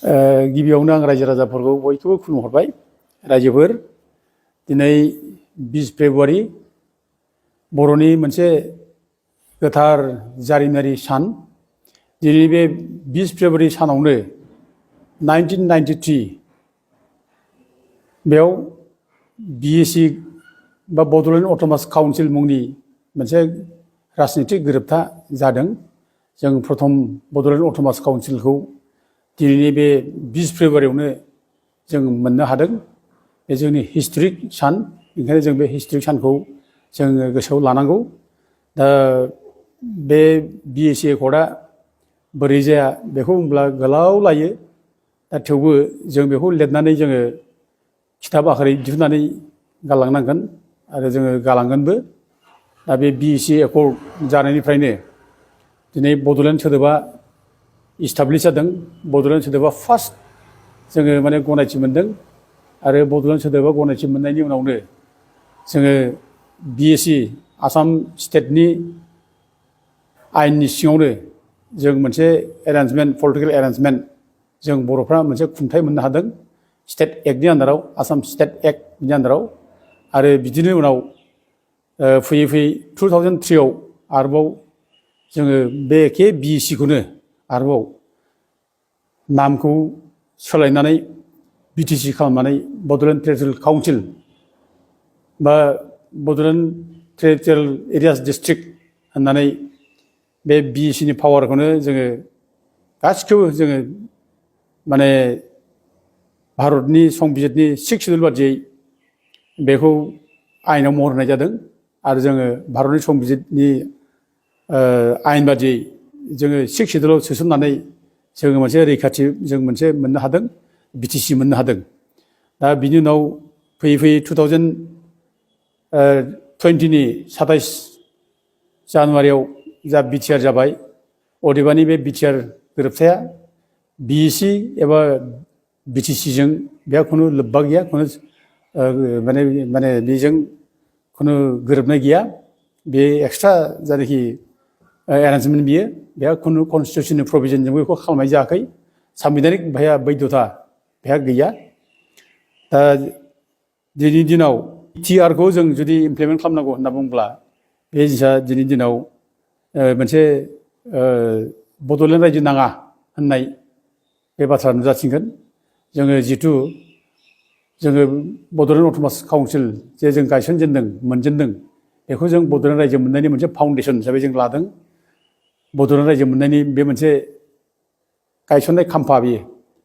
गिबियावनो आं रायजो राजाफोरखौ बयखौबो खुलुमहरबाय। रायजोफोर, दिनै 20 फेब्रुआरि बर'नि मोनसे गोथार जारिमिनारि सान। दिनै बे 20 फेब्रुआरि सानावनो 1993 बेयाव BSC बा बड'लेण्ड अट'नमास काउन्सिल मुंनि मोनसे राजनितिक गोरोबथा जादों। जों प्रथम बड'लेण्ड अट'नमास काउन्सिलखौ दिनैनि बे 20 फेब्रुआरियावनो जों मोननो हादों। बे जोंनि हिस्ट'रिक सान, ओंखायनो जों बे हिस्ट'रिक सानखौ जोङो गोसोआव लानांगौ। दा बे BSC एकर्डआ बोरै जाया बेखौ बुंब्ला गोलाव लायो। दा थेवबो जों बेखौ लिरनानै जोङो खिताब आखारै दिहुननानै गालांनांगोन आरो जोङो गालांगोनबो। दा बे BSC एकर्ड जानायनिफ्रायनो दिनै बड'लेण्ड सोदोबा इस्टाब्लिश जादों। बड'लेण्ड सोदोबा फार्स्ट जोङो गनायथि मोनदों आरो बड'लेण्ड सोदोबा गनायथि मोननायनि उनावनो जोङो BSC आसाम स्टेटनि आयेननि सिङावनो जों मोनसे एरेन्जमेन्ट, पलिटिकेल एरेन्जमेन्ट जों बर'फ्रा मोनसे खुंथाय मोननो हादों स्टेट एक्टनि आन्दाराव, आसाम स्टेट एक्टनि आन्दाराव। आरो बिदिनो उनाव फैयै फैयै 2003आव आरोबाव जोङो बे एखे BSCखौनो आरोबाव नामखौ सोलायनानै BTC खालामनानै बड'लेण्ड टेरिटरियेल काउन्सिल बा बड'लेण्ड टेरिटरियेल एरियास डिस्ट्रिक्ट होननानै बे BSCनि पावारखौनो जोङो गासिखौबो जोङो भारतनि संबिजितनि 6 सिडिउल बादियै बेखौ आयेनाव महर होनाय जादों आरो जोङो भारतनि संबिजितनि आयेन बादियै जोङो 6 सिडिउलाव सोसननानै जोङो मोनसे रैखाथि जों मोनसे मोननो हादों, BTC मोननो हादों। दा बिनि उनाव फैयै फैयै 2020नि 27 जानुवारियाव जा BTR जाबाय। अदेबानि बे BTR गोरोबथाया BSC एबा BTCजों बेहा खुनु लोब्बा गैया, खुनु बेजों खुनु गोरोबनाय गैया। बे एक्सट्रा जायनाखि एरेन्जमेन्ट बियो, बेहा खुनु कनस्टिटिउसननि प्रभिजनजोंबो बेखौ खालामनाय जायाखै। सामबिधानिक बेहा बैधता बेहा गैया। दा दिनैनि दिनाव TRखौ जों जुदि इमप्लिमेन्ट खालामनांगौ होनना बुङोब्ला बे जिनिसा दिनैनि दिनाव मोनसे बड'लेण्ड रायजो नाङा होननाय बे बाथ्रा नुजाथिगोन। जोङो जिथु जोङो बड'लेण्ड अट'नमास काउन्सिल जे जों गायसनजेनदों, मोनजेनदों, बेखौ जों बड'लेण्ड रायजो मोननायनि मोनसे फाउन्डेसन हिसाबै जों लादों। बड'लेण्ड रायजो मोननायनि बे मोनसे गायसननाय खाम्फा बेयो,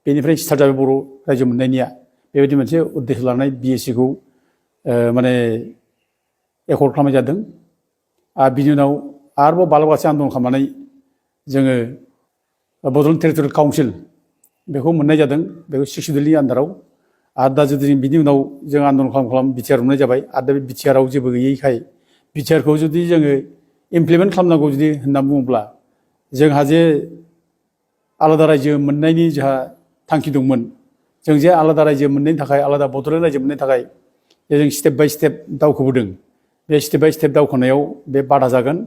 बेनिफ्राय स्टार्ट जाबाय बर' रायजो मोननायनिया। बेबायदि मोनसे उद्देश्य लानानै BSCखौ एकर्ड खालामनाय जादों। आरो बिनि उनाव आरोबाव बालाबाथि आन्दलन खालामनानै जोङो बड'लेण्ड टेरिटरियेल काउन्सिल बेखौ मोननाय जादों, बेखौ 6 सिडिउलनि आन्दाराव। आरो दा जुदि बिनि उनाव जों आन्दलन खालाम BTR मोननाय जाबाय। आरो दा बे BTRआव जेबो गैयैखाय BTRखौ जुदि जोङो इमप्लिमेन्ट खालामनांगौ जुदि होनना बुङोब्ला, जोंहा जे आलादा रायजो मोननायनि जोंहा थांखि दंमोन, जों जे आलादा रायजो मोननायनि थाखाय, आलादा बड'लेण्ड रायजो मोननायनि थाखाय जों स्टेप बाय स्टेप दावखोबोदों। बे स्टेप बाय स्टेप दावखोनायाव बे बादा जागोन,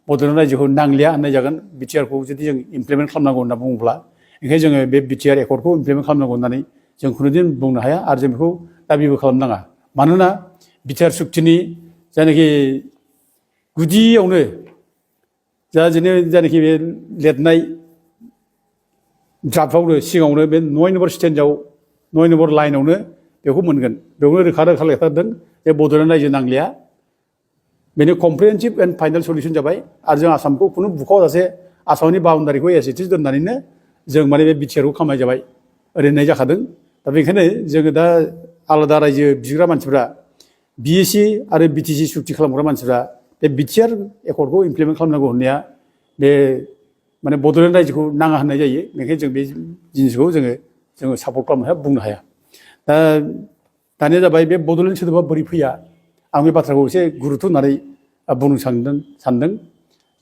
बड'लेण्ड रायजोखौ नांलिया होननाय जागोन BTRखौ जुदि जों इमप्लिमेन्ट खालामनांगौ होनना बुङोब्ला। ओंखायनो जोङो बे BTR एकर्डखौ इमप्लिमेन्ट खालामनांगौ होननानै जों खुनुदिन बुंनो हाया आरो जों बेखौ दाबिबो खालामनाङा। मानोना BTR सुक्तिनि जायनाखि गुदियावनो जायनाखि बे लिरनाय ड्राफ्टआवनो सिगाङावनो बे 9 नम्बर स्टेन्सआव 9 नम्बर लाइनावनो बेखौ मोनगोन। बेयावनो रोखा रोखा लेखादों जे बड'लेण्ड रायजो नांलिया, बेनो कमप्रिहेनसिभ एन्ड फाइनाल सलिउसन जाबाय। आरो जों आसामखौ खुनु बुखावाजासे आसामनि बाउण्डारिखौ एस इट इज दोननानैनो जों बे BTRखौ खालामनाय जाबाय, ओरै होननाय जाखादों। दा बेनिखायनो जोङो दा आलादा रायजो बिग्रा मानसिफ्रा, BSC आरो BTC सुक्ति खालामग्रा मानसिफ्रा बे BTR एकर्डखौ इमप्लिमेन्ट खालामनांगौ होननाया बे बड'लेण्ड रायजोखौ नाङा होननाय जायो। बेनिखायनो जों बे जिनिसखौ जोङो सापर्ट खालामनो हाया, बुंनो हाया। दा दानिया जाबाय बे बड'लेण्ड सोदोबा बोरै फैया, आं बे बाथ्राखौ एसे गुरुत्व होननानै बुंनो सानदों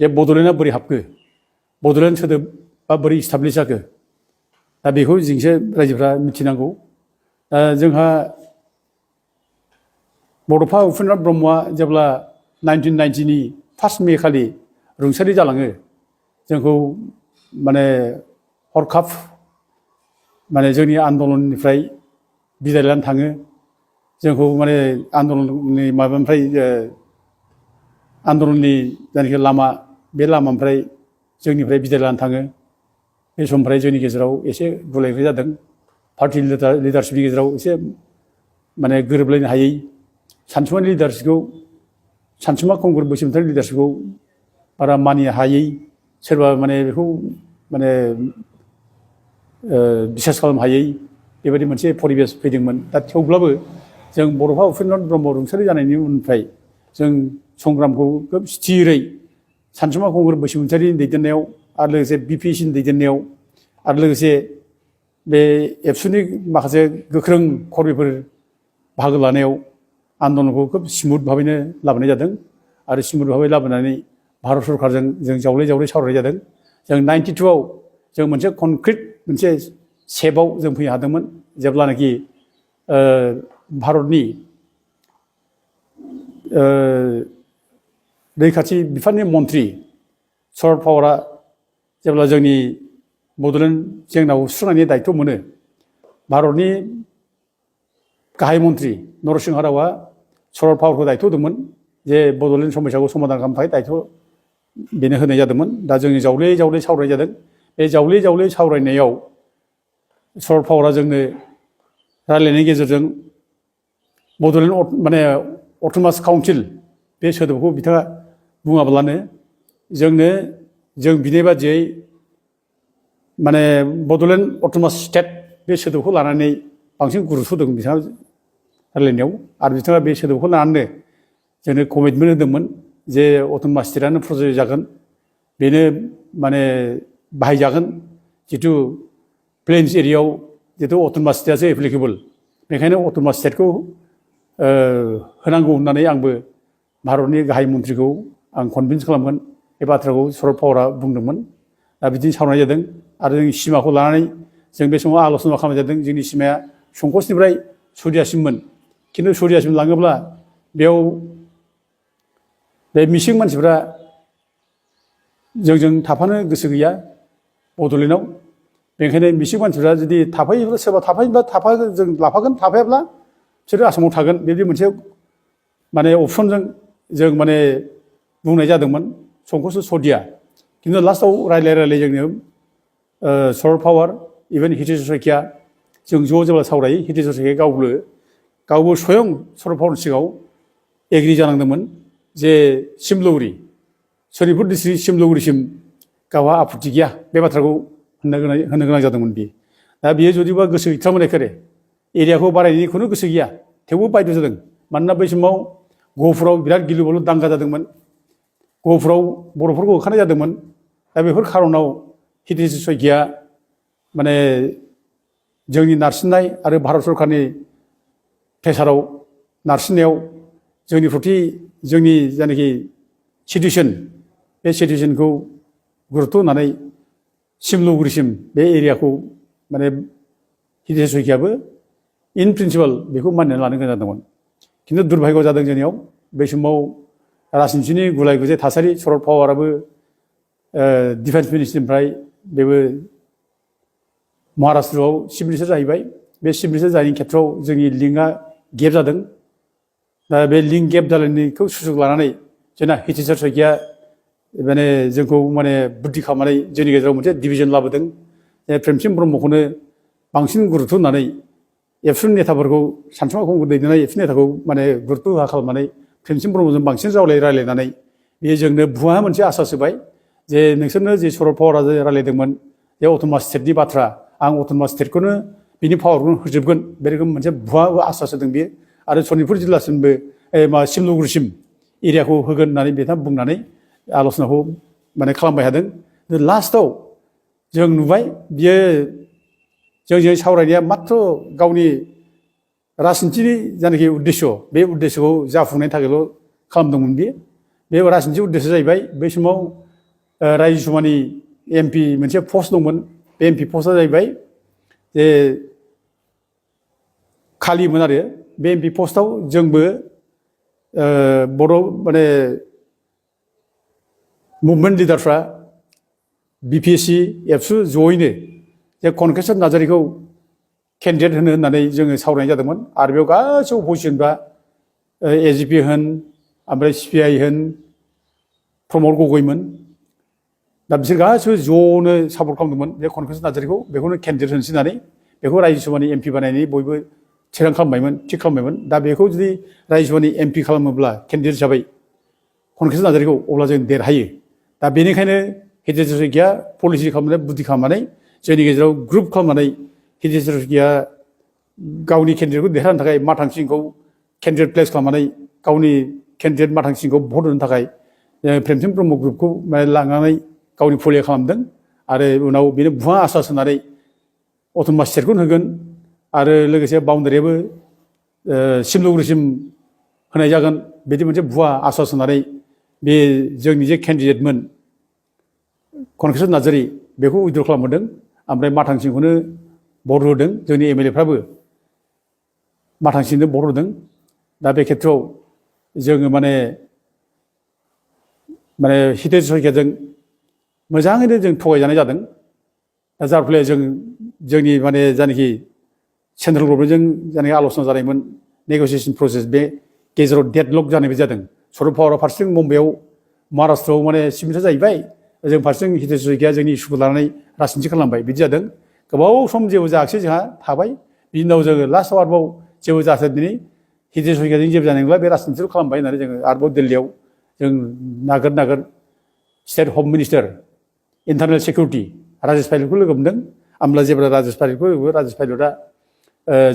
जे बड'लेण्डआ बोरै हाबखो, बड'लेण्ड सोदोबा बोरै इस्टाब्लिश जाखो। दा बेखौ जोंसो रायजोफ्रा मिथिनांगौ। दा जोंहा बड'फा उपेन्द्रनाथ ब्रह्मआ जेब्ला 1990नि 1 मे खालि रुंसारि जालाङो, जोंखौ हरखाब माने जोंनि आन्दलननिफ्राय बिदाय लानो थाङो जोंखौ माने आन्दलननि माबानिफ्राय आन्दलननि जायनाखि लामा बे लामानिफ्राय जोंनिफ्राय बिदाय लानो थाङो बे समनिफ्राय जोंनि गेजेराव एसे गुलाय गुजाय जादों पार्टी लिडारशिपनि गेजेराव एसे माने गोरोबलायनो हायै सानसुमानि लिडारशिपखौ सानसुमा कंग्रेस बसुमतारी लिडारशिपखौ बारा मानिनो हायै सोरबा माने बेखौ माने बिसास खालामनो हायै बेबायदि मोनसे परिबेस फैदोंमोन दा थेवब्लाबो जों बड'फा उपेन्द्रनाथ ब्रह्म रुंसारि जानायनि उननिफ्राय जों संग्रामखौ खोब स्थिरै सानसुमा कंग्रेस बसुमतारीनि दैदेननायाव आरो लोगोसे बिपिसिनि दैदेननायाव आरो लोगोसे बे एबसुनि माखासे गोख्रों कर्मिफोर बाहागो लानायाव आन्दलनखौ खोब स्मुथ भाबैनो लाबोनाय जादों आरो स्मुथ भाबै लाबोनानै भारत सरकारजों जों जावले जावले सावरायनाय जादों जों 92आव जों मोनसे कनक्रिट मोनसे सेपआव जों फैनो हादोंमोन जेब्लानाखि भारतनि रैखाथि बिफाननि मन्थ्रि शरद पावारा जेब्ला जोंनि बड'लेण्ड जेंनाखौ सुस्रांनायनि दायित्व मोनो भारतनि गाहाय मन्थ्रि नरसिंहा रावआ शरद पावारखौ दायित्व होदोंमोन जे बड'लेण्ड समस्याखौ समाधान खालामनो थाखाय दायित्व बेनो होनाय जादोंमोन दा जोंनि जावले जावले सावरायनाय जादों बे जावले जावले सावरायनायाव शरद पावारा जोंनो रायज्लायनायनि गेजेरजों बड'लेण्ड माने अट'नमास काउन्सिल बे सोदोबखौ बिथाङा बुङाब्लानो जों बिनि बादियै माने बड'लेण्ड अट'नमास स्टेट बे सोदोबखौ लानानै बांसिन गुरुत्व होदों बिथाङा रायलायनायाव आरो बिथाङा बे सोदोबखौ लानानै जोंनो कमिटमेन्ट होदोंमोन जे अट'नमास स्टेटआनो प्रजय जागोन बेनो माने बाहायजागोन जिथु प्लेन्स एरियायाव जिथु अट'नमास स्टेटआसो एप्लिकेबल बेखायनो अट'नमास स्टेटखौ होनांगौ होननानै आंबो भारतनि गाहाय मन्थ्रिखौ आं कनभिन्स खालामगोन बे बाथ्राखौ शरद पावारा बुंदोंमोन दा बिदिनो सावरायनाय जादों आरो जोंनि सिमाखौ लानानै जों बे समाव आल'सना खालामनाय जादों जोंनि सिमाया संकसनिफ्राय सदियासिममोन खिन्थु सदियासिम लाङोब्ला बेयाव बे मिसिं मानसिफ्रा जोंजों थाफानो गोसो गैया बड'लेण्डआव बेनिखायनो मिसिं मानसिफ्रा जुदि थाफायोब्ला सोरबा थाफायोब्ला जों लाफागोन थाफायाब्ला बिसोरो आसामाव थागोन बेबायदि मोनसे माने अपसनजों जों माने बुंनाय जादोंमोन संकस सदिया खिन्थु लास्टआव रायलाय जोंनो शरद पावार इभेन हितेश शइकिया जों ज' जेब्ला सावरायो हितेश शइकिया गावबो स्वयं शरद पावारनि सिगाङाव एग्रि जानांदोंमोन जे सिमलुगुरि सनितपुर डिस्ट्रिक्ट सिमलुगुरिसिम गावहा आपत्ति गैया बे बाथ्राखौ होननो गोनां जादोंमोन बियो दा बियो जुदिबा गोसो गैथारामोन एखेबारे एरियाखौ बारायनायनि खुनु गोसो गैया थेवबो बायद' जादों मानोना बै समाव गहपुराव बिराद गिलु बालु दांगा जादोंमोन गहपुराव बर'फोरखौ होखारनाय जादोंमोन दा बेफोर खार'नाव हितेश शइकिया माने जोंनि नारसिननाय आरो भारत सरकारनि प्रेसाराव नारसिननायाव जोंनि प्रति जोंनि जायनाखि सिटुवेसन बे सिटुवेसनखौ गुरुत्व होनानै सिमलुगुरिसिम बे एरियाखौ माने हितेश शइकियाबो इन प्रिन्सिपाल बेखौ मानिनानै लानो गोनां जादोंमोन खिन्थु दुर्भाग्य जादों जोंनियाव बै समाव राजनितिनि गुलाय गुजाय थासारि शरद पावाराबो डिफेन्स मिनिस्ट्रिनिफ्राय बेबो महाराष्ट्रआव चिफ मिनिस्टार जाहैबाय बे चिफ मिनिस्टार जानायनि खेथ्रआव जोंनि लिंकआ गेप जादों दा बे लिंक गेप जालायनायखौ सुजुग लानानै जोंना हितेश शइकिया माने जोंखौ माने बुद्धि खालामनानै जोंनि गेजेराव मोनसे डिभिजन लाबोदों प्रेमसिं ब्रह्मखौनो बांसिन गुरुत्व होनानै एबसुनि नेताफोरखौ सानसुमा कंग्रेस दैदेननाय एबसुनि नेताखौ माने गुरुत्व होआ खालामनानै प्रेमसिं ब्रह्मजों बांसिन रायलायनानै बेयो जोंनो भुवा मोनसे आसास होबाय जे नोंसोरनो जे शरद पावारा रायलायदोंमोन जे अट'नमास स्टेटनि बाथ्रा आं अट'नमास स्टेटखौनो बिनि पावारखौनो होजोबगोन बे रोखोम मोनसे भुवा आसास होदों बियो आरो सनितपुर जिल्लासिमबो सिमलुगुरिसिम एरियाखौ होगोन होननानै बिथाङा बुंनानै आल'सनाखौ माने खालामबाय थादों लास्टआव जों नुबाय बियो जोंजों सावरायनाया माथ्र गावनि राजनितिनि जायनाखि उद्देश्य बे उद्देश्यखौ जाफुंनायनि थाखायल' खालामदोंमोन बे राजनिति उद्देश्य जाहैबाय बै समाव रायजो सभानि एमपि मोनसे पस्ट दंमोन बे एमपि पस्टआ जाहैबाय जे खालिमोन आरो बे एमपि पस्टआव जोंबो बर' माने मुभमेन्ट लिडारफ्रा बिपिएससि एबसु जयैनो जे कनकेसर नार्जारिखौ केन्डिडेट होननानै जोङो सावरायनाय जादोंमोन आरो बेयाव गासैबो पजिसनफ्रा एजिपि होन ओमफ्राय सिपिआइ होन प्रमद गगैमोन दा बिसोर गासैबो ज'नो सापर्ट खालामदोंमोन बे कनकसर नार्जारिखौ बेखौनो केन्डिडेट होनोसै होननानै बेखौ रायजोसभानि एमपि बानायनानै बयबो थिरां खालामबायमोन थिग खालामबायमोन दा बेखौ जुदि रायजोसभानि एमपि खालामोब्ला केन्डिडेट हिसाबै कनकसर नार्जारिखौ अब्ला जों देरहायो दा बेनिखायनो हितेश शइकिया पलिसि खालामनानै बुद्धि खालामनानै जोंनि गेजेराव ग्रुप खालामनानै हितेश शइकिया गावनि केन्डिडेटखौ देरहानो थाखाय माथां सिंखौ केन्डिडेट प्लेस खालामनानै गावनि केन्डिडेट माथां सिंखौ भट होनो थाखाय प्रेमसिं ब्रह्म ग्रुपखौ लांनानै गावनि पलिया खालामदों आरो उनाव बेनो भुवा आसास होनानै अट'नमास स्टेटखौ होगोन आरो लोगोसे बाउन्डारियाबो सिमलुगुरिसिम होनाय जागोन बिदि मोनसे भुवा आसास होनानै बे जोंनि जे केन्डिडेटमोन कनकसर नार्जारि बेखौ उइद्र' खालामहोदों ओमफ्राय माथां सिंखौनो भट होदों जोंनि एमएलएफ्राबो माथां सिंनो भट होदों दा बे खेथ्रआव जोङो माने हितेश शइकियाजों मोजाङैनो जों थगायजानाय जादों दा जार फले जोंनि माने जायनाखि सेन्ट्रेल गभर्नमेन्टजों जायनाखि आल'सना जानायमोन नेगसियेसन प्रसेस बे गेजेराव डेडलक जानायबो जादों शरद पावारा फारसेथिं मुम्बाइआव महाराष्ट्रआव माने चिफ मिनिस्टार जाहैबाय जों फारसेथिं हितेश शइकिया जोंनि इस्युखौ लानानै राजनिथि खालामबाय बिदि जादों गोबाव सम जेबो जायाखिसै जोंहा थाबाय बिनि उनाव जोङो लास्टआव आरोबाव जेबो जाथों दिनै हितेश शइकियाजों जेबो जानाय नंला बे राजनिथिखौ खालामबाय होननानै जोङो आरोबाव दिल्लीयाव जों नागिर स्टेट हम मिनिस्टार इन्टारनेल सिकिउरिटि राजेश पाइलटखौ लोगो मोनदों होमब्ला जेब्ला राजेश पाइलटखौ राजेश पाइलटआ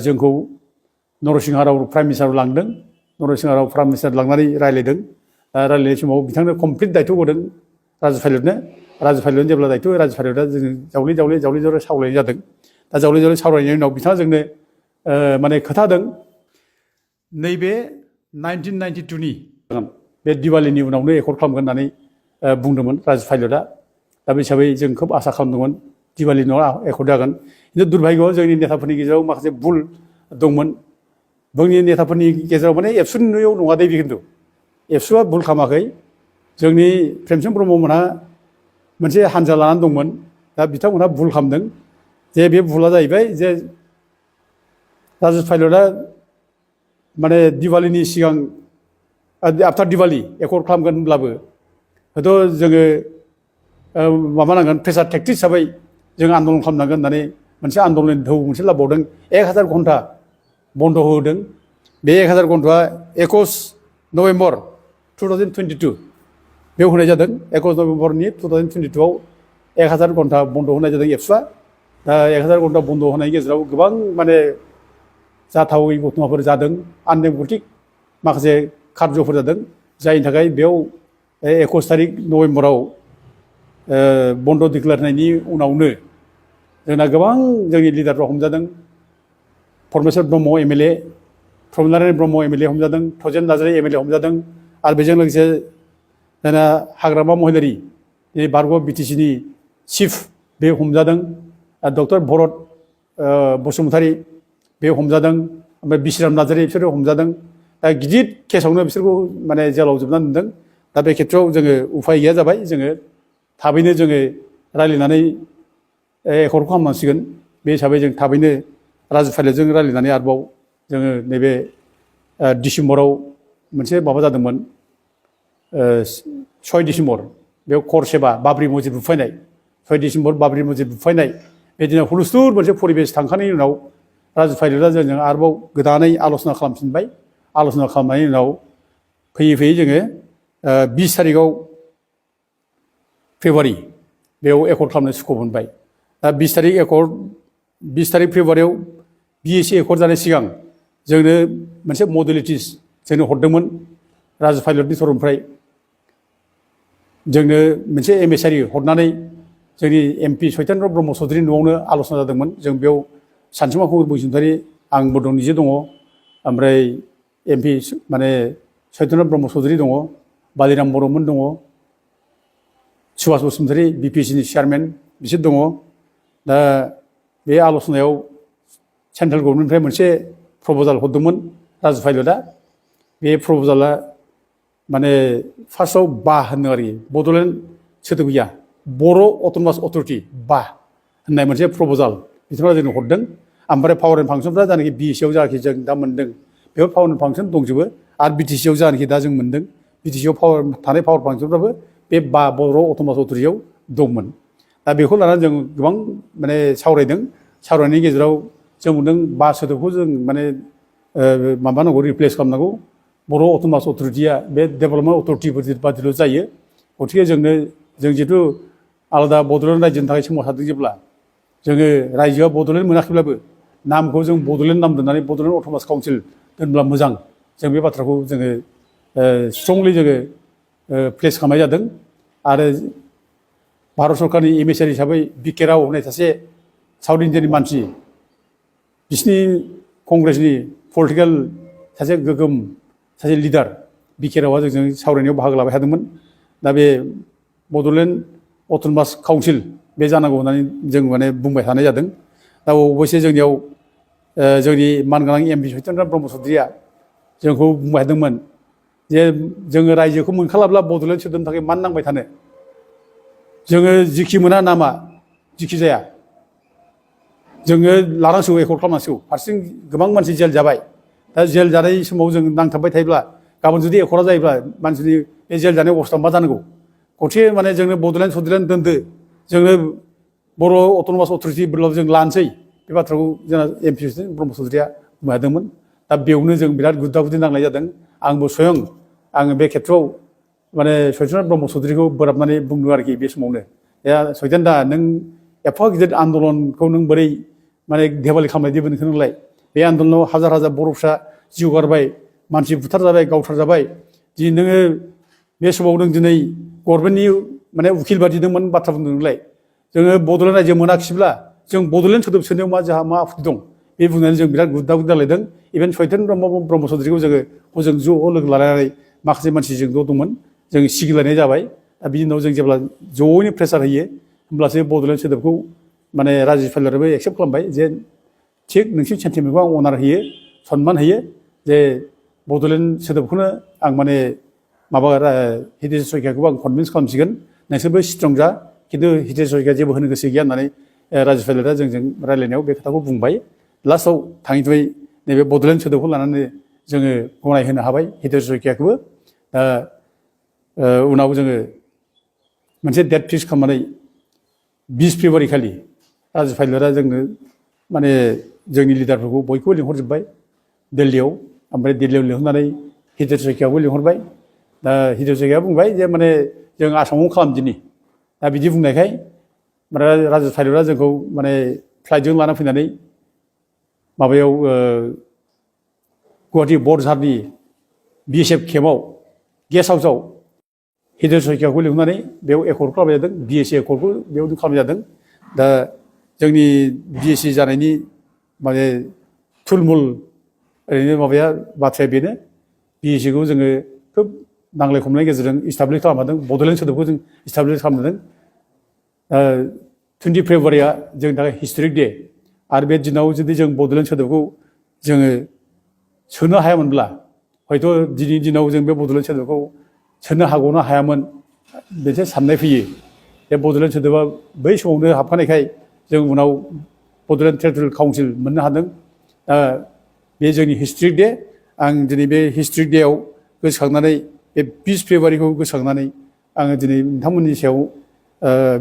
जोंखौ नरसिंहा राव प्राइम मिनिस्टाराव लांदों नरसिंहा राव प्राइम मिनिस्टार लांनानै रायज्लायदों रायज्लायनाय समाव बिथांनो कमप्लिट दायथ' होदों राजेश पाइलटनो जेब्ला दायथ' राजेश पाइलटआ जों जावले सावरायनाय जादों दा जावले सावरायनायनि उनाव बिथाङा जोंनो माने खोथादों नैबे 1992नि बे दिवालीनि उनावनो एकर्ड खालामगोन होननानै बुंदोंमोन राजेश पाइलटआ दा बे हिसाबै जों खोब आसा खालामदोंमोन दिवालीनि उनाव एकर्ड जागोन खिन्थु दुर्भाग्यआव जोंनि नेताफोरनि गेजेराव माखासे भुल दंमोन जोंनि नेताफोरनि गेजेराव माने एबसुनियाव नङा दे बे खिन्थु एबसुआ भुल खालामाखै जोंनि प्रेमसिं ब्रह्ममोनहा मोनसे हानजा लानानै दंमोन दा बिथांमोनहा भुल खालामदों जे बे भुला जाहैबाय जे राजेश पाइलटआ माने दिवालीनि सिगां आफ्टार दिवाली एकर्ड खालामगोन होनब्लाबो हयथ' जोङो माबानांगोन प्रेसार टेक्टिक हिसाबै जों आन्दलन खालामनांगोन होननानै मोनसे आन्दलन धौ मोनसे लाबावदों 1000 घन्टा बन्द' होदों बे 1000 घन्टाआ 21 नभेम्बर 2022 बेयाव होनाय जादों 21 नभेम्बरनि 2022आव 1000 घन्टा बन्द' होनाय जादों एबसुआ दा 1000 घन्टा बन्द' होनायनि गेजेराव गोबां माने जाथावै घटनाफोर जादों आनडेम'क्रेटिक माखासे खार्यफोर जादों जायनि थाखाय बेयाव 21 तारिख नभेम्बराव बन्द' डिक्लेयार होनायनि उनावनो जोंना गोबां जोंनि लिडारफ्रा हमजादों परमेश्वर ब्रह्म एमएलए प्रमद नारायण ब्रह्म एमएलए हमजादों थजेन नार्जारि एमएलए हमजादों आरो बेजों लोगोसे जोंना हाग्रामा महिलारि बारग' बिटिसिनि चिफ बे हमजादों डक्टर भरत बसुमतारी बे हमजादों ओमफ्राय बिश्राम नार्जारि बिसोरो हमजादों दा गिदिर केसावनो बिसोरखौ माने जेलाव जोबनानै दोनदों दा बे खेथ्रआव जोङो उफाय गैया जाबाय जोङो थाबैनो जोङो रायज्लायनानै एकर्ड खालामनांसिगोन बे हिसाबै जों थाबैनो राजेश पाइलटजों रायज्लायनानै आरोबाव जोङो नैबे डिसेम्बराव मोनसे माबा जादोंमोन 6 डिसेम्बर बेयाव कर सेबा बाबरि मस्जिद बुफायनाय 6 डिसेम्बर बाबरि मस्जिद बुफायनाय बेदिनो हुलुस्थुल मोनसे परिबेस थांखांनायनि उनाव राजेश पाइलटआ जोंजों आरोबाव गोदानै आल'सना खालामफिनबाय आल'सना खालामनायनि उनाव फैयै जोङो 20 तारिखआव फेब्रुवारि बेयाव एकर्ड खालामनो स्कप मोनबाय दा 20 तारिख फेब्रुवारियाव बिएसि एकर्ड जानाय सिगां जोंनो मोनसे मडेलिटिस जोंनो हरदोंमोन राजेश पाइलटनि तरफनिफ्राय जोंनो मोनसे एमएसआरि हरनानै जोंनि एमपि चैतन्य ब्रह्म चौधुरी न'आवनो आल'सना जादोंमोन जों बेयाव सानसुमा कुमार बसुमतारी आंबो दं निजे दङ ओमफ्राय एमपि माने चैतन्य ब्रह्म चौधुरी दङ बालिराम बर'मोन दङ सुभाष बसुमतारी बिपिएससिनि चेयारमेन बिसोर दङ दा बे आल'सनायाव सेन्ट्रेल गभर्नमेन्टनिफ्राय मोनसे प्रप'जाल हरदोंमोन राजेश पाइलटआ बे प्रप'जाला माने फार्स्टआव बा होनदों आरोखि बड'लेण्ड सोदोब गैया बर' अट'नमास अथरिटि बा होननाय मोनसे प्रप'जाल बिथांमोना जोंनो हरदों ओमफ्राय पावार एन्ड फांसनफ्रा जानाखि BSc आव जानाखि जों दा मोन्दों बेफोर पावार एन्ड फांसन दंजोबो आरो BTC आव जानाखि दा जों मोन्दों BTC आव थानाय पावार फांसनफ्राबो बे बर' अट'नमास अथ'रिटियाव दंमोन दा बेखौ लानानै जों गोबां माने सावरायदों सावरायनायनि गेजेराव जों मोन्दों बा सोदोबखौ जों माने माबानांगौ रिप्लेस खालामनांगौ बर' अट'नमास अथ'रिटिया बे डेभेलपमेन्ट अथ'रिटि बादिल' जायो गतिके जों जिहेतु आलादा बड'लेण्ड रायजोनि थाखाय सोमावसारदों जेब्ला जोङो रायजोआ बड'लेण्ड मोनाखैब्लाबो नामखौ जों बड'लेण्ड नाम दोननानै बड'लेण्ड अट'नमास काउन्सिल दोनब्ला मोजां जों बे बाथ्राखौ जोङो स्ट्रंलि जोङो प्लेस खालामनाय जादों आरो भारत सरकारनि एमिसारि हिसाबै BK राव होननाय सासे साउथ इन्डियानि मानसि बिसिनि कंग्रेसनि पलिटिकेल सासे गोगोम सासे लिडार BK रावआ जोंजों सावरायनायाव बाहागो लाबाय थादोंमोन दा बे बड'लेण्ड अट'नमास काउन्सिल बे जानांगौ होननानै जों माने बुंबाय थानाय जादों दा अबयसे जोंनियाव जोंनि मानगोनां MP सत्येन्द्र ब्रह्म चौधुरीया जोंखौ बुंबाय थादोंमोन जे जोङो रायजोखौ मोनखालाब्ला बड'लेण्ड सोदोबनि थाखाय मानो नांबाय थानो जोङो जिखि मोना नामा जिखि जाया जोङो लानांसिगौ एकर्ड खालामनांसिगौ फारसेथिं गोबां मानसि जेल जाबाय दा जेल जानाय समाव जों नांथाबबाय थायोब्ला गाबोन जुदि एकर्डा जायोब्ला मानसिनि बे जेल जानाय अबस्था मा जानांगौ गतिके माने जोंनो बड'लेण्ड सड'लेण्ड दोनदो जोंनो बर' अट'नमास अथ'रिटिब्लाबो जों लानोसै बे बाथ्राखौ जोंना MP ब्रह्म चौधुरीया बुंदोंमोन दा बेयावनो जों बिराद गुद्दा गुद्दि नांनाय जादों आंबो स्वयं आङो बे खेथ्रआव माने सत्येन्द्र ब्रह्म चौधुरीखौ बोराबनानै बुंदों आरोखि बे समावनो सत्येन्द्र नों एफा गिदिर आन्दलनखौ नों बोरै माने धेमालि खालामनायदिबो नोंखौ नोंलाय बे आन्दलनाव हाजार हाजार बर'फ्रा जिउ गारबाय मानसि बुथारजाबाय गावथारजाबाय दिनै नोङो बे समाव नों दिनै गभर्नमेन्टनि माने उकिल बादि नों बाथ्रा बुंदों नोंलाय जोङो बड'लेण्ड रायजो मोनाखिसैब्ला जों बड'लेण्ड सोदोब सोनायाव जोंहा मा आपत्ति दं बे बुंनानै जों बिराद गुद्दा गुद्दा लायदों इभेन सत्येन्द्र ब्रह्म चौधुरीखौ जोङो हजों ज' लोगो लालायनानै माखासे मानसि जों ज' दंमोन जों सिगिलायनाय जाबाय दा बिनि उनाव जों जेब्ला ज'यैनो प्रेसार होयो होमब्लासो बड'लेण्ड सोदोबखौ माने रायजोफोराबो एक्सेप्ट खालामबाय जे थिग नोंसिनि सेन्टिमेन्टखौ आं अनार होयो सनमान होयो जे बड'लेण्ड सोदोबखौनो आं माने माबा हितेश सयखियाखौबो आं कनभिन्स खालामसिगोन नोंसोरबो स्ट्रं जा खिन्थु हितेश सयखिया जेबो होनो गोसो गैया होननानै रायजोफोरा जोंजों रायज्लायनायाव बे खोथाखौ बुंबाय लास्टआव थाङै नैबे बड'लेण्ड सोदोबखौ लानानै जोङो गनायहोनो हाबाय हितेश सयखियाखौबो दा उनाव जोङो मोनसे डेट फिक्स खालामनानै 20 फेब्रुवारि खालि रायजोफोरा जोंनो माने जोंनि लिडारफोरखौ बयखौबो लिंहरजोब्बाय दिल्लीयाव ओमफ्राय दिल्लीयाव लिंहरनानै हितेश सयखियाखौबो लिंहरबाय दा हितेश सयखियाया बुंबाय जे माने जों आसामाव खालामदिनि दा बिदि बुंनायखाय माने रायजोफोरा जोंखौ माने फ्लाइटजों लाना फैनानै माबायाव गुवाहाटी बरझारनि BSF केम्पआव गेस्ट हाउसआव हितेश सयखियाखौ लिंहरनानै बेयाव एकर्ड खालामनाय जादों BSc एकर्डखौ बेयाव खालामनाय जादों दा जोंनि BSc जानायनि माने थुलमुल ओरैनो माबाया बाथ्राया बेनो BScखौ जोङो खोब नांलाय खमलायनि गेजेरजों इस्टाब्लिश खालामदों बड'लेण्ड सोदोबखौ जों इस्टाब्लिश खालामदों 20 फेब्रुवारिया जोंनि थाखाय हिस्ट'रिक डे आरो बे दिनाव जुदि जों बड'लेण्ड सोदोबखौ जोङो सोनो हायामोनब्ला हयथ' दिनैनि दिनाव जों बे बड'लेण्ड सोदोबखौ सोनो हागौना हायामोन मोनसे साननाय फैयो बे बड'लेण्ड सोदोबा बै समावनो हाबखानायखाय जों उनाव बड'लेण्ड टेरिटरियेल काउन्सिल मोननो हादों बे जोंनि हिस्ट'रिक डे आं दिनै बे हिस्ट'रिक डेआव गोसोखांनानै बे 20 फेब्रुवारिखौ गोसोखांनानै आङो दिनै नोंथांमोननि सायाव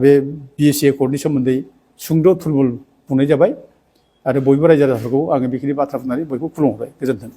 बे BSc एकर्डनि सोमोन्दै सुंद' थुलमुल बुंनाय जाबाय आरो बयबो रायजो राजाफोरखौ आङो बेखिनि बाथ्रा बुंनानै बयखौ खुलुमहरबाय गोजोन्थों